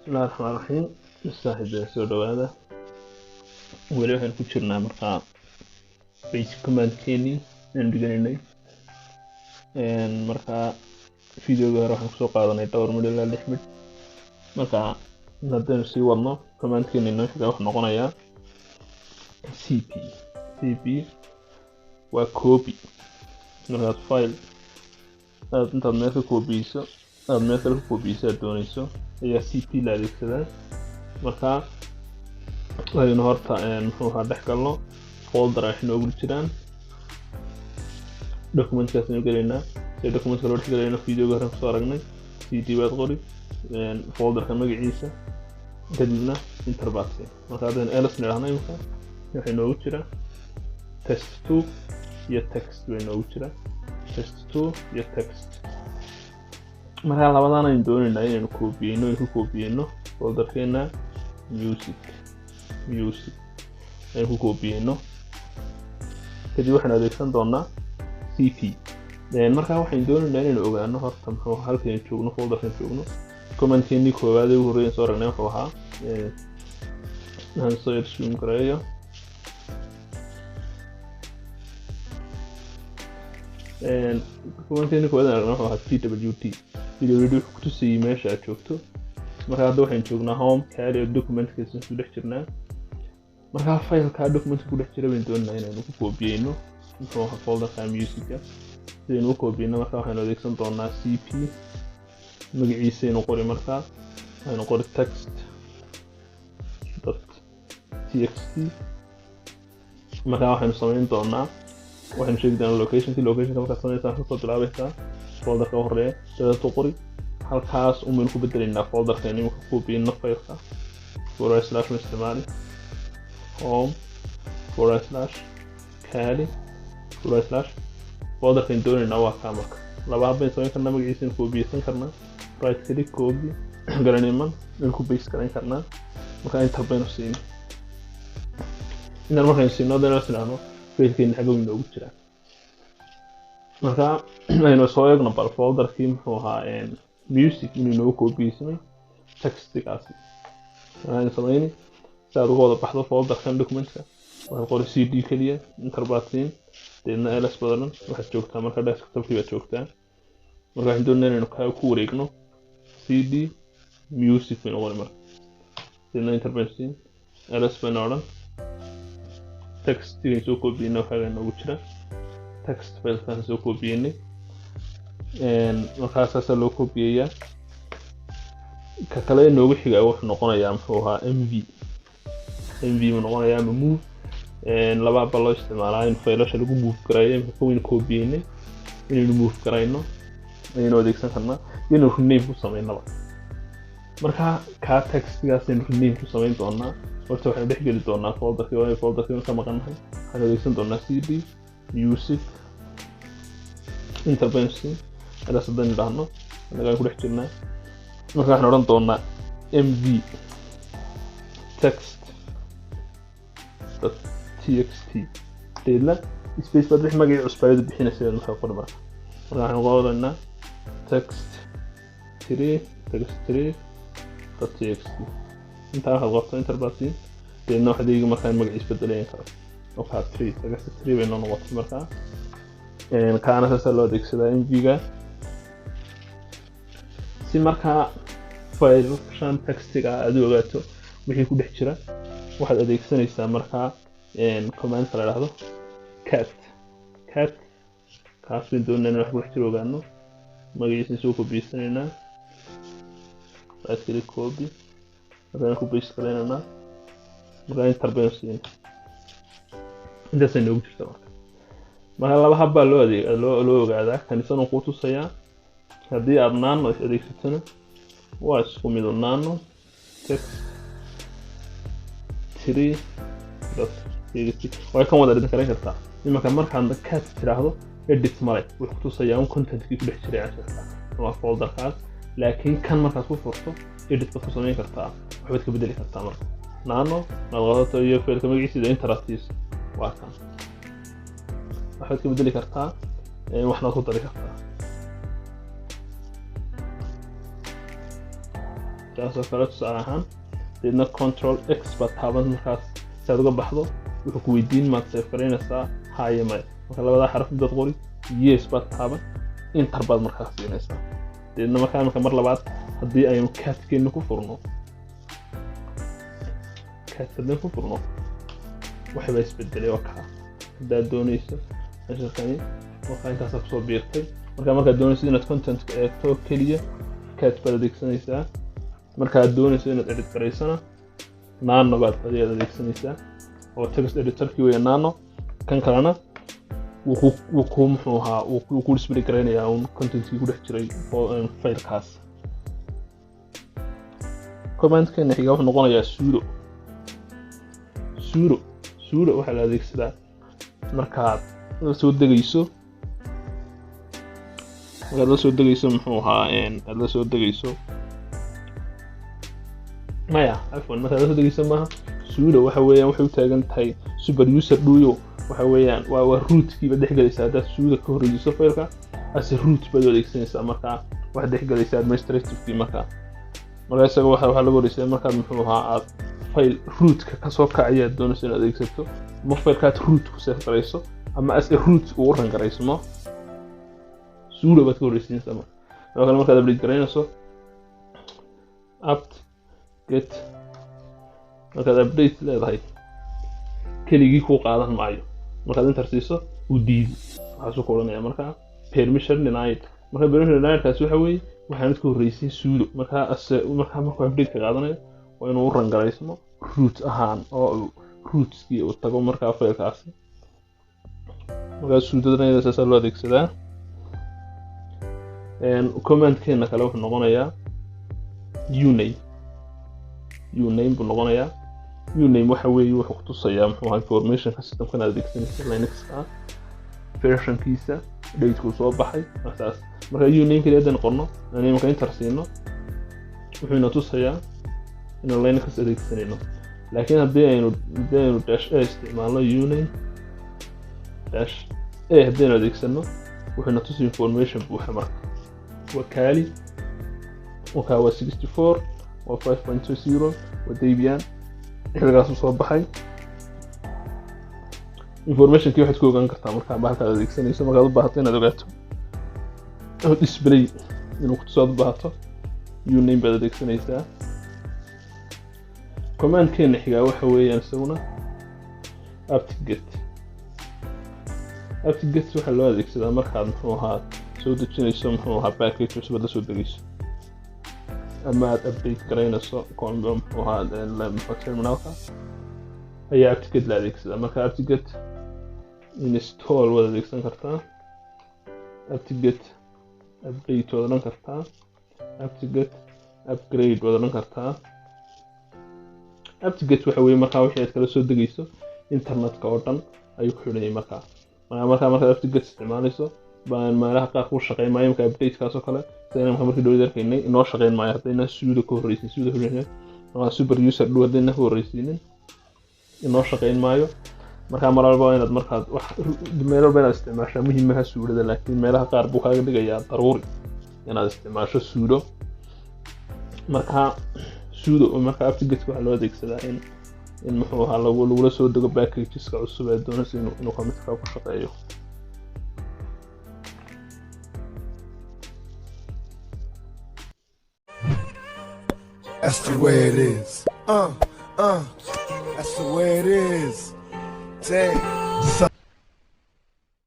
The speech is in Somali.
Bismillahi Raxmaani Raxiim. Saaxiibada, soo dhawaada. Weli waxaynu ku jirnaa markaa basic command-keenii aynu dhiganaynay. Markaa videoga hore waxaan kusoo qaadanay dhowr midh ilaa 6 midh. Marka haddaynu sii wadno, command-keeni inoo xiga wuxuu noqonayaa cp. Cp waa copy. Markaad file aad intaad meel ka koobiyeyso, aad meel kale ku koobiyeyso aad dooneyso, ayaa cp la adeegsadaa. Marka aynu horta muxuu ahaa dhex galno folder ay inoogu jiraan documentkaas aynu gelaynaa. Si documentka loo dhex gelayno, videoga hore kusoo aragnay, cd baad qori, folderka magaciisa, kadibna enter baad siin. Marka haddaynu ls nidhaahno, imika waxay inoogu jira test 2 iyo text bay inoogu jira, test 2 iyo text. Marka labadan aynu doonaynaa inaynu koobiyeyno, aynu ku koobiyeyno folderkeena music. Music aynu ku koobiyeyno, kadib waxaynu adeegsan doonaa cp. Marka waxaynu doonaynaa inaynu ogaano horta muxuu halkaynu joogno, folderkan joogno. Commandkeenii koowaad ee ugu horreeyay soo aragnay wuxuu ahaa, aan soo yar zoom gareeyo, commandkeenii koowaad aan aragnay wuxuu ahaa pwd. Pwd wuxuu kutusayay meesha aad joogto. Marka hadda waxaynu joognaa home Kali oo documentkiisa ku dhex jirnaa. Marka fileka documentka ku dhex jira baynu doonaynaa inaynu ku koobiyeyno muxuu ahaa folderka musica. Sidaynu u koobiyeyno, marka waxaynu adeegsan doonaa cp, magaciisaynu qori. Markaa waxaynu qori text dot txt. Markaa waxaynu samayn doonaa, waxaynu sheegi doonaa locationki. Locationka markaad sameynaysaa, waxaad kasoo bilaabaysaa folderka u horeeya, dabeetna qori halkaas un baynu ku bedelaynaa folderka imika ku koobiyeyno fileka. Forward slash ma isticmaali, home forward slash Kali forward slash folderkan doonaynaa waa kaa. Marka labaad bayn samayn karnaa: magaciisa aynu koobiyeysan karnaa, right click, copy garaniman aynu ku paste garayn karnaa. Marka enter baynu siino. Intaan markaynu siino, haddaynu is idhaahno failkeeni xagga inoogu jiraa. Marka aynu soo eegno bal folderkii muxuu ahaa music inuu inoogu koobiyeysamay textigaasi. Marka samayni, si aad uga wada baxdo folderkan documentka, waxaad qori cd keliya, enter baad siin, deedna ls badalan. Waxaad joogtaa marka desktopkii baad joogtaa. Marka waxaan doonayna inaynu kaa ku wareegno, cd music baynu qori marka, deedna enter baynu siin, ls baynu odhan. Textigan soo koobiyeyna waxaaga inoogu jira, text filekaan soo koobiyeynay. Markaa saasaa loo koobiyeeyaa. Ka kale inoogu xigaa wuxuu noqonayaa muxuu ahaa mv. Mv buu noqonayaa ama move, laba ba loo isticmaalaa in faylasha lagu move garayo. Imika ka waynu koobiyeynay, inaynu move garayno ayaynu adeegsan karnaa, inaynu rename ku samaynaba. Marka kaa textigaas aynu rename ku samayn doonaa. Horta waxaynu dhex geli doonaa folderkii, waayo folderkii ka maqannahay. Waxaynu adeegsan doonaa cd music, enter baynu siin, ls haddaynu idhaahno, annagaan ku dhex jirnaa. Marka waxaan odhan doonaa mv text dot txt, deedna space baad wix magacii cusbaayadu bixinaysa markaa qori. Marka waxaynu qoraynaa text 3, text 3 dot txt. Intaa waxaad qorto, enter baad siin, deedna waxaad eegi markaa in magaciis bedelayan karo. Okay, 3, text 3 bay noo noqotay. Markaa kaana saasaa loo adeegsadaa mv-ga. Si markaa file shan textiga aad u ogaato wixii ku dhex jira, waxaad adeegsanaysaa markaa commandka la dhahdo cat. Cat kaas bayn doonayna in wax ku dhex jira ogaano. Magaciisa soo koobiyeysanayna, right click, copy, markaan ku paste garaynaynaa, markaa enter baynu siin. Intaasay noogu jirta. Marka laba hab baa loo adeeg loo ogaadaa. Kanisan uu kuu tusayaa. Haddii aad nano adeegsatona waa isku mid, nano text 3 dot txt way kan wada edit garayn kartaa. Imanka markaad cat tiraahdo, edit male, wuxuu kutusayaa un contentkii ku dhex jiray casharka ama folderkaas. Laakiin kan markaad ku furto, edit baad ku samayn kartaa, waxbaad ka bedeli kartaa. Marka nano maad qaadato iyo failka magaciisa enter waa kan, waxbaad ka bedeli kartaa, waxnaad ku dari kartaa. Intaasoo kale tusaale ahaan. Deedna Control X baad taaban markaas si aad uga baxdo. Wuxuu ku weydiin, maad save garaynaysaa, haya, maya? Marka labadaa xaraf midaad qori, yes baad taaban, enter baad markaas siinaysaa. Deedna markaa imika mar labaad haddii aynu catkeena ku furno, cat haddii ku furno, waxbaa isbedelay. Oo kaa haddaad doonayso cashirkani markaa intaasaa kusoo biirtay. Marka markaad doonayso inaad contentka eegto keliya, cat baad adeegsanaysaa. Markaad doonayso inaad edit garaysana, nano baad ayaad adeegsanaysaa, oo text editorkii weya nano. Kan kalena wuu ku muxuu ahaa, wuu ku display garaynayaa un contentkii ku dhex jiray filekaas. Commandkeena xiga wuxuu noqonayaa sudo. Sudo waxaa la adeegsadaa markaad la soo degayso, markaad la soo degayso muxuu ahaa, aad la soo degayso, maya, cafwan, markaad la soo degayso maaha. Sudo waxa weeyaan waxay u taagan tahay super user do. Waxa weeyaan waa rootkiiba dhex gelaysaa. Haddaad sudo ka horreysiiso fileka, as a root baad u adeegsanaysaa. Markaa waxaad dhex gelaysaa administrativekii. Marka isaga waxaa lagu horeysaa markaad muxuu ahaa aad file rootka kasoo kacaya aad doonayso inaad adeegsato, ama filekaad root ku save garayso, ama as a root uu u run garaysmo, sudo baad ka horreysiinaysaa. Marka sidoo kale markaad update garaynayso, apt get markaad update leedahay, keligii kuu qaadan maayo. Markaad enter siiso, uu diidi. Waxaasuu ku odhanaya markaa "permission denied". Marka permission denied kaasi waxa weeye waxaanad ka horreysiin sudo. Markaa ase markaa markuu update ka qaadanayo, waa inuu u run garaysmo root ahaan oo rootskii uu tago markaa filekaasi. Markaa sudodana iyada saasaa loo adeegsadaa. Commandkeena kale wuxuu noqonayaa uname. Uname buu noqonayaa. Uname waxa weeye wuxuu kutusayaa muxuu ahaa informationka systemkan aad adeegsanaysa Linux ah, versionkiisa, datekuu soo baxay, saas. Marka uname kaliya haddaan qorno, aan imika enter siino, wuxuu ina tusayaa inaan Linux adeegsanayno. Laakiin haddii aynu dash a isticmaalno, uname dash a haddaynu adeegsano, wuxuu ina tusi information buuxa. Marka waa Kali, wakaa waa 64, waa 5.20, waa Debian, xilligaasuu soo baxay. Informationkii waxaad ku ogaan kartaa markaa bahalkaad adeegsanayso. Markaad u baahato inaad ogaato oo display inuu kutuso aad u baahato, uname baad adeegsanaysaa. Commandkeena xigaa waxa weeyaan isaguna apt-get. Apt-get waxaa loo adeegsadaa markaad muxuu ahaa soo dejinayso muxuu ahaa package cusub aad la soo degayso, ama aad update garaynayso muxuu ahaa terminalka ayaa apt-get la adeegsadaa. Marka apt-get install waad adeegsan kartaa, apt-get update waad odhan kartaa, apt-get upgrade waad odhan kartaa. Apt-get waxa weeye markaa wixii aad kala soo degayso internetka oo dhan ayuu ku xidhan yahay. Markaa markaad apt-get isticmaalayso, baan meelaha qaar kuu shaqeyn maayo. Marka updatekaas oo kale, sida imika markii dhowd arkaynay, inoo shaqeyn maayo haddayna sudo ka horreysin. Sudo horreysin ama super user do haddayna ka horreysiinin, inoo shaqeyn maayo. Markaa mar walba inaad markaad wax meel walba inaad isticmaashaa muhiimaha sudoda, laakiin meelaha qaar buu kaaga dhigayaa daruuri inaad isticmaasho sudo. Marka sudo, marka apt-get waxaa loo adeegsadaa in muxuu ahaa lagula soo dego packageska cusub ee doonaysa inuu computerka ku shaqeeyo. That's the way it is. That's the way it is. Damn.